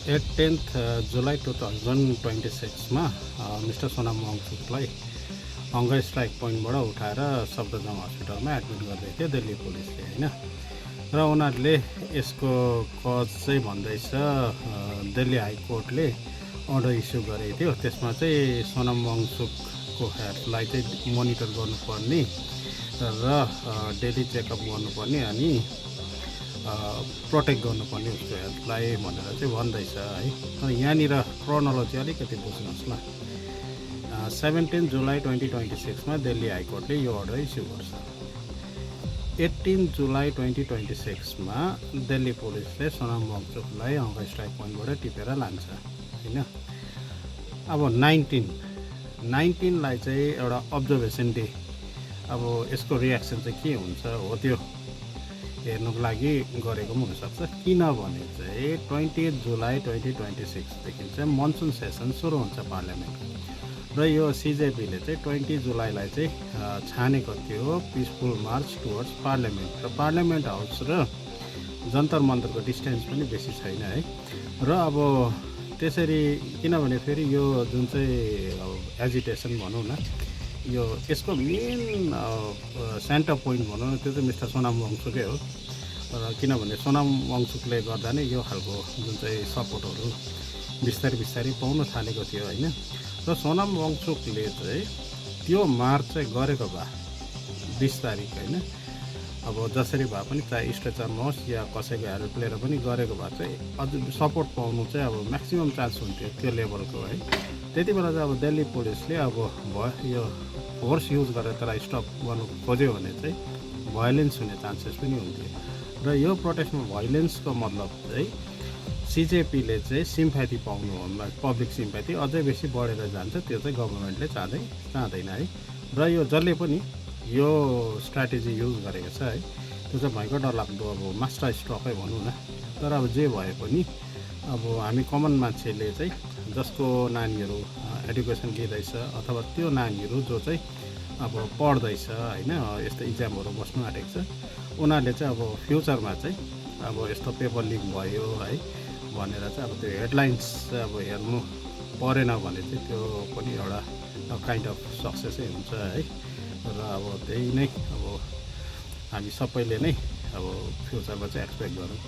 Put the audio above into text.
10th जुलाई 2026 मा mister Sonam वाङचुकलाई hunger strike पोइन्टबाट उठाएर सफदरजंग हस्पिटलमा एडमिट गर्दै थियो दिल्ली पुलिसले हैन। र उनीहरूले यसको कज चाहिँ भन्दैछ दिल्ली हाइकोर्टले अर्डर इस्यु गरेको थियो। त्यसमा चाहिँ सोनाम वाङचुकको हेल्थलाई चाहिँ मोनिटर गर्नुपर्ने र डेली चेकअप गर्नुपर्ने अनि प्रोटेक्ट गर्नुपर्ने उसको हेल्थलाई भनेर चाहिँ भन्दैछ है। तर यहाँनिर क्रोनोलोजी अलिकति बुझ्नुहोस् ल। 17 जुलाई 2026 मा दिल्ली हाइकोर्टले यो अर्डर इस्यु गर्छ। 18 जुलाई 2026 मा दिल्ली पुलिसले सोनाम वाङचुकलाई हङ्गर स्ट्राइक पोइन्टबाट टिपेर लान्छ हैन। अब 19 लाई चाहिँ एउटा अब्जर्भेसन डे, अब यसको रियाक्सन चाहिँ के हुन्छ हो त्यो हेर्नुको लागि गरेको पनि हुनसक्छ। किनभने चाहिँ 20 जुलाई 2026 देखि चाहिँ मनसुन सेसन सुरु हुन्छ पार्लियामेन्ट र यो सिजेपीले चाहिँ 20 जुलाईलाई चाहिँ छानेको थियो पिसफुल मार्च टुवर्ड्स पार्लियामेन्ट। र पार्लियामेन्ट हाउस र जन्तर मन्तरको डिस्टेन्स पनि बेसी छैन है। र अब त्यसरी किनभने फेरि यो जुन चाहिँ एजिटेसन भनौँ न, यो यसको मेन सेन्टर पोइन्ट भनौँ न, त्यो चाहिँ मिस्टर सोनाम वाङचुकै हो। र किनभने सोनाम वाङचुकले गर्दा नै यो खालको जुन चाहिँ सपोर्टहरू बिस्तारै पाउन थालेको थियो हैन। र सोनाम वाङचुकले चाहिँ त्यो मार्च चाहिँ गरेको भए 20 तारिक हैन, अब जसरी भए पनि चाहे स्ट्रेचरमा होस् या कसैको हेल्प लिएर पनि गरेको भए चाहिँ अझ सपोर्ट पाउनु चाहिँ अब म्याक्सिमम चान्स हुन्थ्यो त्यो लेभलको है। त्यति बेला चाहिँ अब दिल्ली पुलिसले अब यो फोर्स युज गरेर त्यसलाई स्टप गर्नु खोज्यो भने चाहिँ भायोलेन्स हुने चान्सेस पनि हुन्थ्यो। र यो प्रोटेस्टमा भायोलेन्सको मतलब चाहिँ सिजेपीले चाहिँ सिम्प्याथी पाउनु भन्दा पब्लिक सिम्प्याथी अझै बेसी बढेर जान्छ। त्यो चाहिँ गभर्मेन्टले चाहँदैन है। र यो जसले पनि यो स्ट्राटेजी युज गरेको छ है, त्यो चाहिँ भयङ्कर डरलाग्दो अब मास्टर स्ट्रोकै भनौँ न। तर अब जे भए पनि अब हामी कमन मान्छेले चाहिँ जसको नानीहरू एडुकेसन लिँदैछ अथवा त्यो नानीहरू जो चाहिँ अब पढ्दैछ हैन, यस्तो इक्जामहरू बस्नु आँटेको छ, उनीहरूले चाहिँ अब फ्युचरमा चाहिँ अब यस्तो पेपर लिक भयो है भनेर चाहिँ अब त्यो हेडलाइन्स चाहिँ अब हेर्नु परेन भने चाहिँ त्यो पनि एउटा काइन्ड अफ सक्सेसै हुन्छ है। र अब त्यही नै अब हामी सबैले नै अब फ्युचरमा चाहिँ एक्सपेक्ट गरौँ।